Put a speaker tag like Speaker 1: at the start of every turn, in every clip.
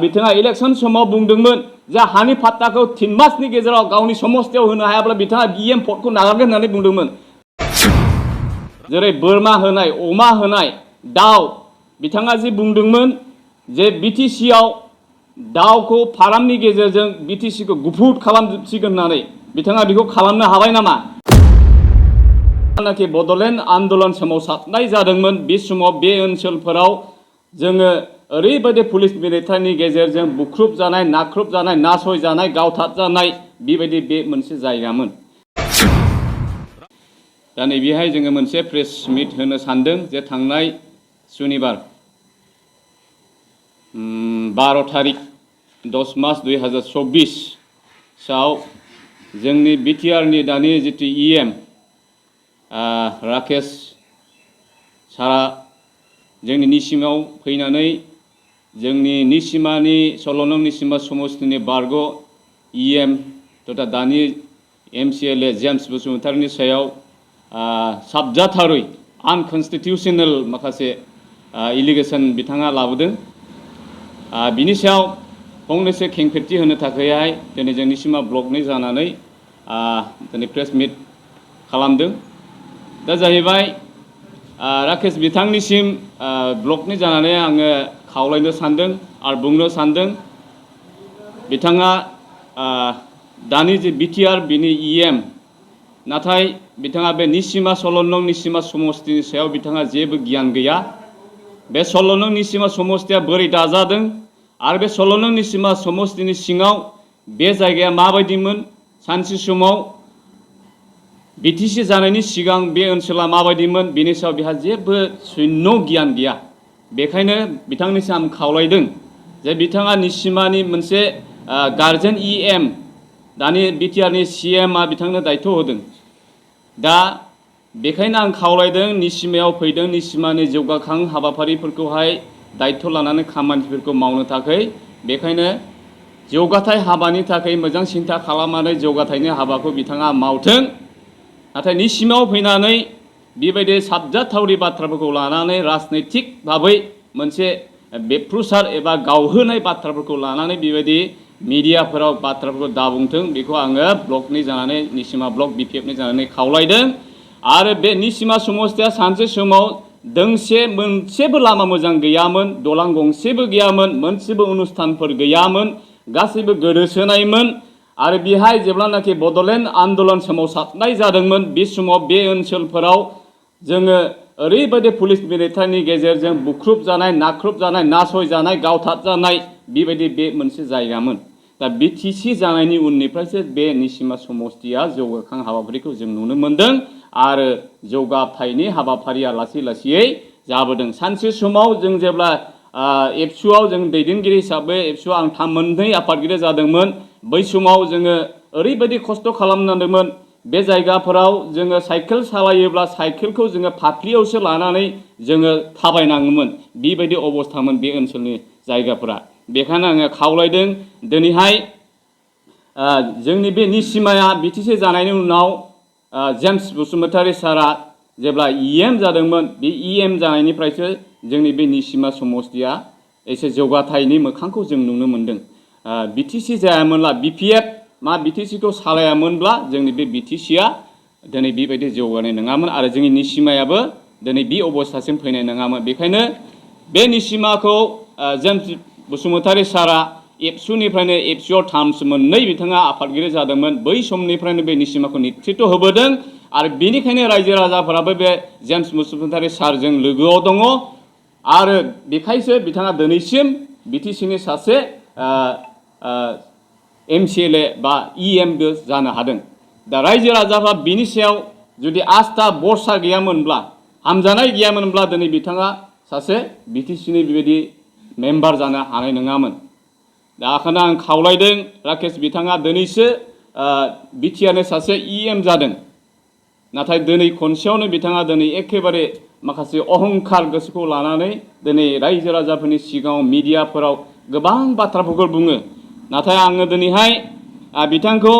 Speaker 1: बिथाङा इलेक्शन समाव बुंदोंमोन जे हानि फाट्टाखौ 3 मासनि गेजेराव गावनि समस्थियाव होनो हायाब्ला बिथाङा बीएम पदखौ नागारगोन होननानै बुंदोंमोन। जेरै बोरमा होनाय, अमा होनाय, दाउ, बिथाङा जे बुंदोंमोन जे बिटिसिआव दाउखौ फारामनि गेजेरजों बिटिसिखौ गुफुर खालामसिगोन होननानै बिथाङा बेखौ खालामनो हाबाय नामा? नाखि बड'लेण्ड आन्दलन सोमावसारनाय जादोंमोन बे समाव बे ओनसोलफोराव जोङो ओरैबायदि पुलिस मिलिटारिनि गेजेरजों बुख्रुब जानाय, नाख्रुब जानाय, नासय जानाय, गावथार जानाय बेबायदि बे मोनसे जायगामोन। दा नैबेहाय जोङो मोनसे प्रेस मिट होनो सानदों जे थांनाय सुनिबार 12 तारिख 10 मार्च 2024 आव जोंनि बिटिआरनि दानि जितु इएम राकेश सारा जोंनि निसिमाव फैनानै जोंनि निसिमानि 16 नं निसिमा समस्तिनि बारग' इएम तथा दानि एमसिएलए जेम्स बसुमतारीनि सायाव साबजाथारै आनकनस्टिटिउशनेल माखासे एलिगेशन बिथाङा लाबोदों। बिनि सायाव फंनैसो खेंफेरथि होनो थाखायहाय दिनै जों निसिमा ब्लकनि जानानै दिनै प्रेस मिट खालामदों। दा जाहैबाय राकेश बिथांनिसिम ब्लकनि जानानै आङो खावलायनो सानदों आरो बुंनो सानदों बिथाङा दानि जे बिटिआर बिनि इएम नाथाय बिथाङा बे निसिमा 16 नं निसिमा समस्तिनि सायाव बिथाङा जेबो गियान गैया। बे 16 नं निसिमा समस्तिया बोरै दाजादों आरो बे 16 नं निसिमा समस्तिनि सिङाव बे जायगाया माबायदिमोन, सानसे समाव बिटिसि जानायनि सिगां बे ओनसोला माबायदिमोन बेनि सायाव बिहा जेबो शून्य गियान गैया। बेखायनो बिथांनिसिम आं खावलायदों जे बिथाङा निसिमानि मोनसे गार्जेन इएम दानि बिटिआरनि सिएमआ बिथांनो दायित्व होदों। दा बेखायनो आं खावलायदों निसिमायाव फैदों निसिमानि जौगाखां हाबाफारिफोरखौहाय दायित्व लानानै खामानिफोरखौ मावनो थाखाय। बेखायनो जौगाथाय हाबानि थाखाय मोजां सिन्था खालामनानै जौगाथायनि हाबाखौ बिथाङा मावथों। नाथाय निसिमायाव फैनानै बेबायदि साबजाथावरि बाथ्राफोरखौ लानानै राजनैतिक भाबै मोनसे बेफ्रुसार एबा गावहोनाय बाथ्राफोरखौ लानानै बेबायदि मिडियाफोराव बाथ्राफोरखौ दाबुंथों बेखौ आङो ब्लकनि जानानै निसिमा ब्लक बिपिएफनि जानानै खावलायदों। आरो बे निसिमा समस्तिया सानसे समाव मोनसेबो लामा मोजां गैयामोन, दलां गंसेबो गैयामोन, मोनसेबो अनुष्ठानफोर गैयामोन, गासैबो गोदोसोनायमोन। आरो बेहाय जेब्लानाखि बड'लेण्ड आन्दलन सोमावसारनाय जादोंमोन बे समाव बे ओनसोलफोराव जोङो ओरैबायदि पुलिस मिलिटारिनि गेजेरजों बुख्रुब जानाय, नाख्रुब जानाय, नासय जानाय, गावथार जानाय बेबायदि बे मोनसे जायगामोन। दा बिटिसि जानायनि उननिफ्रायसो बे निसिमा समस्तिया जौगाखां हाबाफारिखौ जों नुनो मोनदों आरो जौगाथायनि हाबाफारिया लासै लासैयै जाबोदों। सानसे समाव जों जेब्ला एबसुआव जों दैदेनगिरि हिसाबै एबसुआव आं मोननै आफादगिरि जादोंमोन। बै समाव जोङो ओरैबायदि खस्थ' खालामनांदोंमोन बे जायगाफोराव जोङो साइकेल सालायोब्ला साइकेलखौ जोङो फाफ्लियावसो लानानै जोङो थाबायनाङोमोन। बेबायदि अबस्थामोन बे ओनसोलनि जायगाफोरा। बेखायनो आङो खावलायदों दिनैहाय जोंनि बे निसिमाया बिटिसि जानायनि उनाव जेम्स बसुमतारी सारा जेब्ला इएम जादोंमोन बे इएम जानायनिफ्रायसो जोंनि बे निसिमा समस्तिया एसे जौगाथायनि मोखांखौ जों नुनो मोनदों। बिटिसि जायामोनब्ला बिपिएफ बिटिसिखौ सालायामोनब्ला जोंनि बे बिटिसिया दिनै बेबायदि जौगानाय नङामोन आरो जोंनि निसिमायाबो दिनै बे अबस्थासिम फैनाय नङामोन। बेखायनो बे निसिमाखौ जेम्स बसुमतारी सारा एबसुनिफ्रायनो एबसुआव मोननै बिथाङा आफादगिरि जादोंमोन। बै समनिफ्रायनो बे निसिमाखौ नेतृत्व होबोदों आरो बेनिखायनो रायजो राजाफोराबो बे जेम्स बसुमतारी सारजों लोगोआव दङ आरो बेखायसो बिथाङा दिनैसिम बिटिसिनि सासे एमसिएलए बा इएमबो जानो हादों। दा रायजो राजाफ्रा बिनि सायाव जुदि आस्था भरसा गैयामोनब्ला, हामजानाय गैयामोनब्ला दिनै बिथाङा सासे बिटिसिनि बेबायदि मेम्बार जानो हानाय नङामोन। दा ओंखायनो आं खावलायदों राकेश बिथाङा दिनैसो बिटिआरनि सासे इएम जादों। नाथाय दिनै खनसेयावनो बिथाङा दिनै एखेबारे माखासे अहंखार गोसोखौ लानानै दिनै रायजो राजाफोरनि सिगाङाव मिडियाफोराव गोबां बाथ्राफोरखौ बुङो। नाथाय आङो दिनैहाय बिथांखौ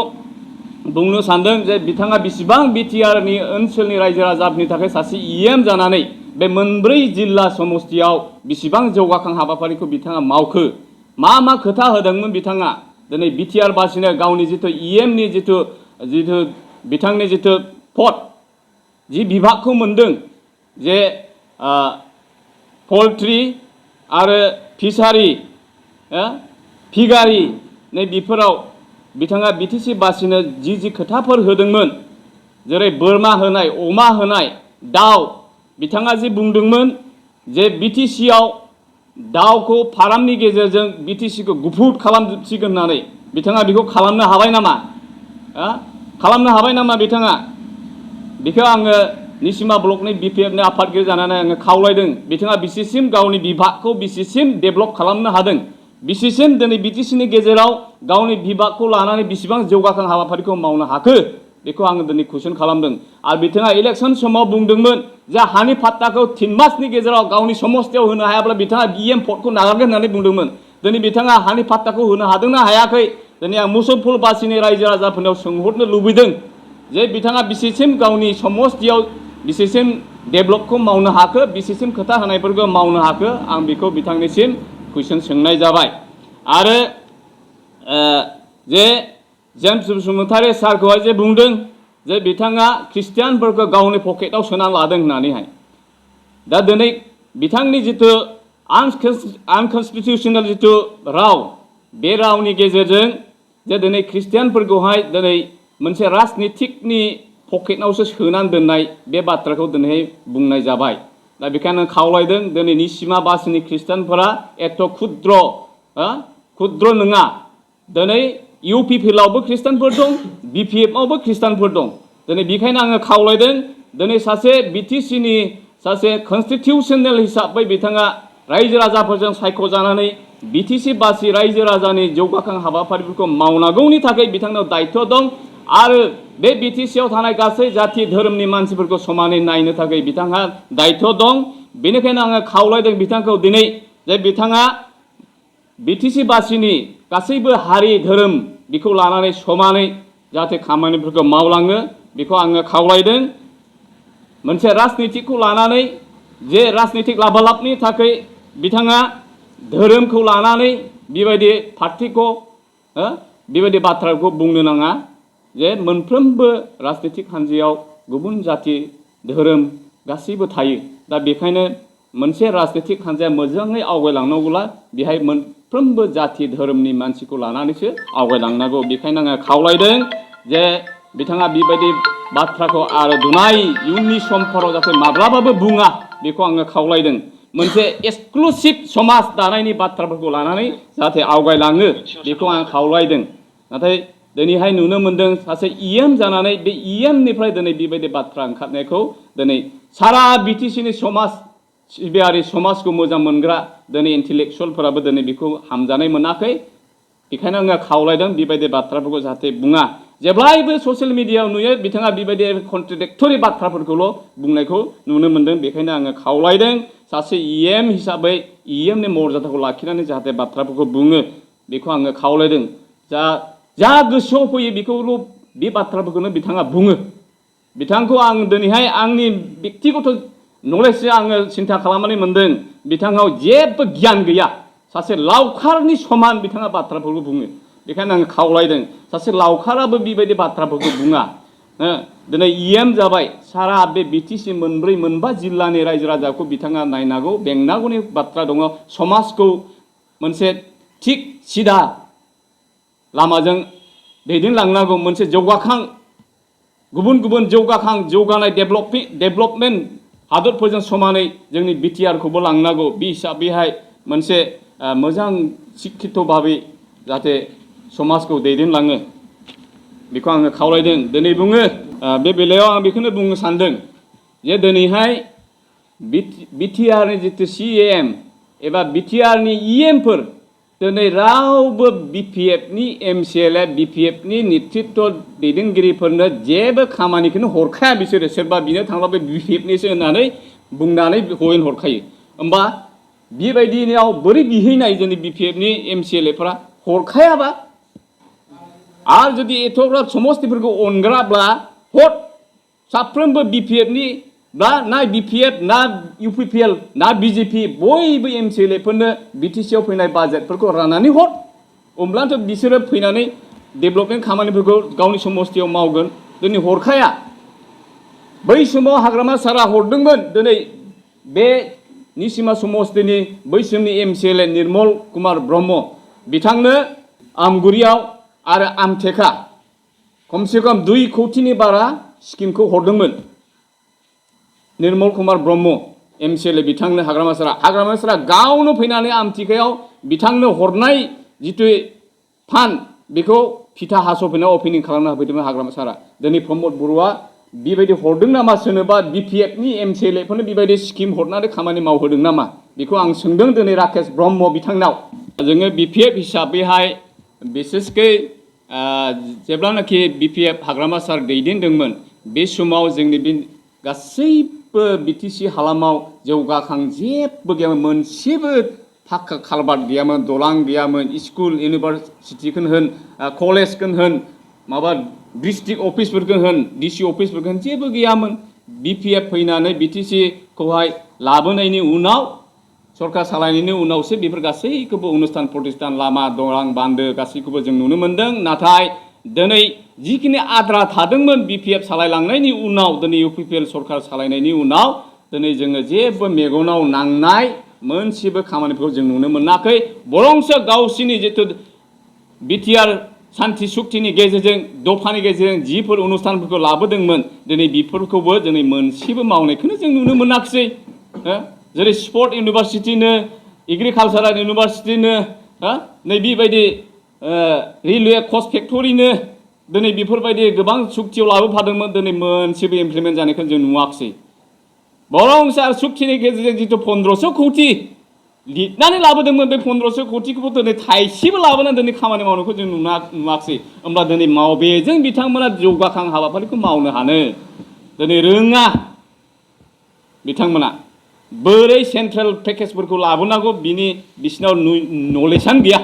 Speaker 1: बुंनो सानदों जे बिथाङा बेसेबां बिटिआरनि ओनसोलनि रायजो राजाफोरनि थाखाय सासे इएम जानानै बे मोनब्रै जिल्ला समस्तियाव बेसेबां जौगाखां हाबाफारिखौ बिथाङा मावखो मा खोथा होदोंमोन बिथाङा दिनै बिटिआर बासिनो गावनि जिथु इएमनि जिथु बिथांनि जिथु पद जि बिभागखौ मोनदों जे पल्ट्रि आरो फिसारि फिगारि नै बेफोराव बिथाङा बिटिसि बासिनो जि खोथाफोर होदोंमोन जेरै बोरमा होनाय अमा होनाय दाउ बिथाङा जि बुंदोंमोन जे बिटिसिआव दाउखौ फारामनि गेजेरजों बिटिसिखौ गुफुर खालामसिगोन होननानै बिथाङा बेखौ खालामनो हाबाय नामा खालामनो हाबाय नामा बिथाङा बेखौ आङो निसिमा ब्लकनि बिपिएफनि आफादगिरि जानानै आङो खावलायदों बिथाङा बिसिसिम गावनि बिभागखौ बिसिसिम डेभेलप खालामनो हादों बिसिसिम दिनै बिटिसिनि गेजेराव गावनि बिभागखौ लानानै बिसिबां जौगाखां हाबाफारिखौ मावनो हाखो बेखौ आङो दिनै कुइसन खालामदों आरो बिथाङा इलेक्सन समाव बुंदोंमोन जे हानि फाट्टाखौ 3 मासनि गेजेराव गावनि समस्तियाव होनो हायाब्ला बिथाङा बिएम पदखौ नागारगोन होननानै बुंदोंमोन दिनै बिथाङा हानि फाट्टाखौ होनो हादोंना हायाखै दिनै आं मुसलपुरबासिनि रायजो राजाफोरनाव सोंहरनो लुबैदों जे बिथाङा बिसिसिम गावनि समस्तियाव बिसिसिम डेभेलपखौ मावनो हाखो बिसिसिम खोथा होनायफोरखौ मावनो हाखो आं बेखौ बिथांनिसिम कुइसन सोंनाय जाबाय आरो जे जेम्स बसुमतारी सारखौहाय जे बुंदों जे बिथाङा ख्रिस्टियानफोरखौ गावनि पकेटाव सोना लादों होननानैहाय दा दिनै बिथांनि जिथु आनकन्स्टिटिउसनेल जिथु राव बे रावनि गेजेरजों जे दिनै ख्रिस्टियानफोरखौहाय दिनै मोनसे राजनितिकनि पकेटावसो सोनानै दोननाय बे बाथ्राखौ दिनै बुंनाय जाबाय दा बेखायनो खावलायदों दिनैनि सीमा बासिनि ख्रिस्टियानफोरा एथ' क्षुद्र नङा दिनै इउपिपिएलआवबो ख्रिस्टियानफोर दं बिपिएफआवबो ख्रिस्टियानफोर दं दिनै बेखायनो आङो खावलायदों दिनै सासे बिटिसिनि सासे कनस्टिटिउसनेल हिसाबै बिथाङा रायजो राजाफोरजों सायख'जानानै बिटिसि बासि रायजो राजानि जौगाखां हाबाफारिफोरखौ मावनांगौनि थाखाय बिथांनाव दायित्व दं आरो बे बिटिसिआव थानाय गासै जाथि धोरोमनि मानसिफोरखौ समानै नायनो थाखाय बिथांहा दायित्व दं बेनिखायनो आङो खावलायदों बिथांखौ दिनै जे बिथाङा बिटिसि बासिनि गासैबो हारि धोरोम बेखौ लानानै समानै जाहाथे खामानिफोरखौ मावलाङो बेखौ आङो खावलायदों मोनसे राजनितिकखौ लानानै जे राजनितिक लाभालाभनि थाखाय बिथाङा धोरोमखौ लानानै बेबायदि पार्टिखौ बेबायदि बाथ्राखौ बुंनो नाङा जे मोनफ्रोमबो राजनितिक हान्जायाव गुबुन जाति धोरोम गासैबो थायो दा बेखायनो मोनसे राजनितिक हान्जाया मोजाङै आवगायलांनांगौब्ला बेहाय मोनफ्रोमबो जाति धोरोमनि मानसिखौ लानानैसो आवगायलांनांगौ बेखायनो आङो खावलायदों जे बिथाङा बेबायदि बाथ्राखौ आरो दुनाय इयुननि समफोराव जाहाथे माब्लाबाबो बुङा बेखौ आङो खावलायदों मोनसे एक्सक्लुसिभ समाज दानायनि बाथ्राफोरखौ लानानै जाहाथे आवगायलाङो बेखौ आं खावलायदों नाथाय दिनैहाय नुनो मोन्दों सासे इएम जानानै बे इएमनिफ्राय दिनै बेबायदि बाथ्रा ओंखारनायखौ दिनै सारा बिटिसिनि समाज सिबियारि समाजखौ मोजां मोनग्रा दिनै इन्टेलेक्सुवेलफोराबो दिनै बेखौ हामजानाय मोनाखै बेखायनो आङो खावलायदों बेबायदि बाथ्राफोरखौ जाहाथे बुङा जेब्लायबो ससियेल मिडियायाव नुयो बिथाङा बेबायदि कन्ट्राडिक्टरि बाथ्राफोरखौल' बुंनायखौ नुनो मोन्दों बेखायनो आङो खावलायदों सासे इएम हिसाबै इएमनि मर्यादाखौ लाखिनानै जाहाथे बाथ्राफोरखौ बुङो बेखौ आङो खावलायदों जा गोसोआव फैयो बेखौल' बे बाथ्राफोरखौनो बिथाङा बुङो बिथांखौ आं दिनैहाय आंनि बेक्तिगत नलेजजों आङो सिन्था खालामनानै मोन्दों बिथांनाव जेबो गियान गैया सासे लावखारनि समान बिथाङा बाथ्राफोरखौ बुङो बेखायनो आङो खावलायदों सासे लावखाराबो बेबायदि बाथ्राफोरखौ बुङा दिनै इएम जाबाय सारा बे बिटिसि मोनबा जिल्लानि रायजो राजाखौ बिथाङा नायनांगौ बेंनांगौनि बाथ्रा दङ समाजखौ मोनसे थिग सिदा लामाजों दैदेनलांनांगौ मोनसे जौगाखां गुबुन जौगानाय डेभेलपमेन्ट हादरफोरजों समानै जोंनि बिटिआरखौबो लांनांगौ बे हिसाबैहाय मोनसे मोजां शिक्षित भाबै जाहाथे समाजखौ दैदेनलाङो बेखौ आङो खावलायदों दिनै बुङो बे बेलायाव आं बेखौनो बुंनो सानदों जे दिनैहाय बिटिआरनि जितु सिएम एबा बिटिआरनि इएमफोर दिनै रावबो बिपिएफनि एमसिएलए बिपिएफनि नेतृत्व दैदेनगिरिफोरनो जेबो खामानिखौनो हरखाया बिसोरो सोरबा बिनो थांब्ला बिपिएफनिसो होननानै बुंनानै हरखायो होमबा बेबायदियाव बोरै बिहैनाय जोंनि बिपिएफनि एमसिएलएफोरा हरखायाबा आरो जुदि एथ'ग्राब समस्तिफोरखौ अनग्राब्ला साफ्रोमबो बिपिएफनि ना BPF ना UPPL ना BJP बयबो MCLAफोरनो BTCआव फैनाय बाजेटफोरखौ राननानै हर अब्लाथ' बिसोरो फैनानै डेभेलपमेन्ट खामानिफोरखौ गावनि समस्थियाव मावगोन दिनै हरखाया बै समाव हाग्रामा सारा हरदोंमोन दिनै बे निसिमा समस्थिनि बैसोमनि MCLA निर्मल कुमार ब्रह्म बिथांनो आमगुरियाव आरो आमथेखा खमसे खम 2 कौटिनि बारा स्किमखौ हरदोंमोन निर्मल कुमार ब्रह्म MCLA बिथांनो हाग्रामा सारा गावनो फैनानै आमथिखायाव बिथांनो हरनाय जितु फान्ड बेखौ फिथा हास'फैना अपेनिं खालामना होफैदोंमोन हाग्रामा सारा दिनै प्रमद बरुवा बेबायदि हरदों नामा सोरनोबा BPFनि MCLAफोरनो बेबायदि स्किम हरनानै खामानि मावहोदों नामा बेखौ आं सोंदों दिनै राकेश ब्रह्म बिथांनाव जोङो BPF हिसाबैहाय बिसेसकै जेब्लानाखि BPF हाग्रामा सार दैदेनदोंमोन बे समाव जोंनि बे गासैबो BTC हालामाव जौगाखां जेबो गैयामोन मोनसेबो फाक्का कालभार्ट गैयामोन दलां गैयामोन स्कुल इउनिभारसिटिखौनो होन कलेजखौनो होन माबा डिस्ट्रिक्ट अफिसफोरखौनो होन DC अफिसफोरखौनो होन जेबो गैयामोन BPF फैनानै BTCखौहाय लाबोनायनि उनाव सरकार सालायनायनि उनावसो बेफोर गासैखौबो अनुस्थान प्रतिष्ठान लामा दलां बान्दो गासैखौबो जों नुनो मोन्दों नाथाय दिनै जिखिनि आद्रा थादोंमोन BPF सालायलांनायनि उनाव दिनै UPPL सरकार सालायनायनि उनाव दिनै जोङो जेबो मेगनाव नांनाय मोनसेबो खामानिफोरखौ जों नुनो मोनाखै बरंसो गावसिनि जितु बिटिआर सान्थि सुक्तिनि गेजेरजों दफानि गेजेरजों जिफोर अनुस्थानफोरखौ लाबोदोंमोन दिनै बेफोरखौबो दिनै मोनसेबो मावनायखौनो जों नुनो मोनाखिसै जेरै स्पर्ट इउनिभारसिटिनो एग्रिकालसारेल इउनिभारसिटिनो नै बेबायदि रेलवे कच फेक्टरिनो दिनै बेफोरबायदि गोबां सुक्तियाव लाबोफादोंमोन दिनै मोनसेबो इमप्लिमेन्ट जानायखौ जों नुवाखिसै बरंसो आरो सुक्तिनि गेजेरजों जितु 1500 कौटि लिरनानै लाबोदोंमोन बे 1500 कौटिखौबो दिनै थाइसेबो लाबोनानै दिनै खामानि मावनायखौ जों नुवाखिसै होमब्ला दिनै बेजों बिथांमोना जौगाखां हाबाफारिखौ मावनो हानो दिनै रोङा बिथांमोना बोरै सेन्ट्रेल पेकेजफोरखौ लाबोनांगौ बिसिनाव नलेजआनो गैया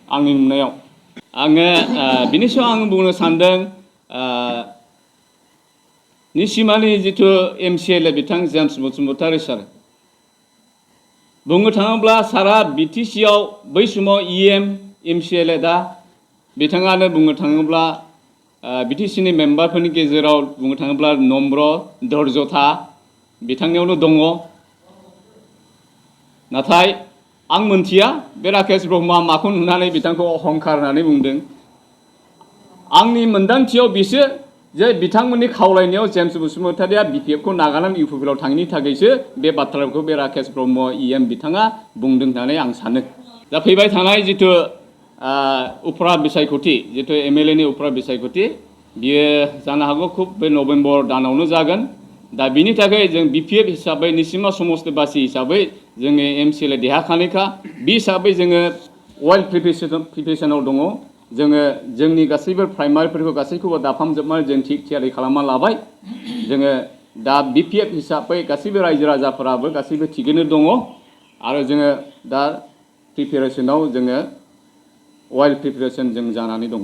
Speaker 1: आंनि नुनायाव आङो बिनि सायाव आं बुंनो सानदों निसिमानि जितु MCLA बिथां जेम्स बसुमतारी सार बुंनो थाङोब्ला सारा BTCआव बै समाव MCLA दा बिथाङानो बुंनो थाङोब्ला BTCनि मेम्बारफोरनि गेजेराव बुंनो थाङोब्ला नम्र धर्जथा बिथांनियावनो दङ नाथाय आं मोनथिया बे राकेश ब्रह्मआ माखौ नुनानै बिथांखौ अहंखार होननानै बुंदों आंनि मोन्दांथियाव बिसोर जे बिथांमोननि खावलायनायाव जेम्स बसुमतारीया BPFखौ नागारनानै UPPLआव थाङिनि थाखायसो बे बाथ्राखौ बे राकेश ब्रह्म बिथाङा बुंदों होननानै आं सानो दा फैबाय थानाय जितु उफ्रा बिसायख'थि जितु MLAनि उफ्रा बिसायख'थि बियो जानो हागौ खुब बे नभेम्बर दानावनो जागोन दा बिनि थाखाय जों BPF हिसाबै निसिमा समस्थिबासि हिसाबै जोङो MCLA देरहाखानायखा बे हिसाबै जोङो वेल प्रिपेरेसनाव दङ जोङो जोंनि गासैबो प्राइमारिफोरखौ गासैखौबो दाफामजोबनानै जों थियारि खालामना लाबाय जोङो दा BPF हिसाबै गासैबो रायजो राजाफोराबो गासैबो थिगैनो दङ आरो जोङो दा प्रिपेरेसनाव जोङो वेल प्रिपेरेसन जों जानानै दङ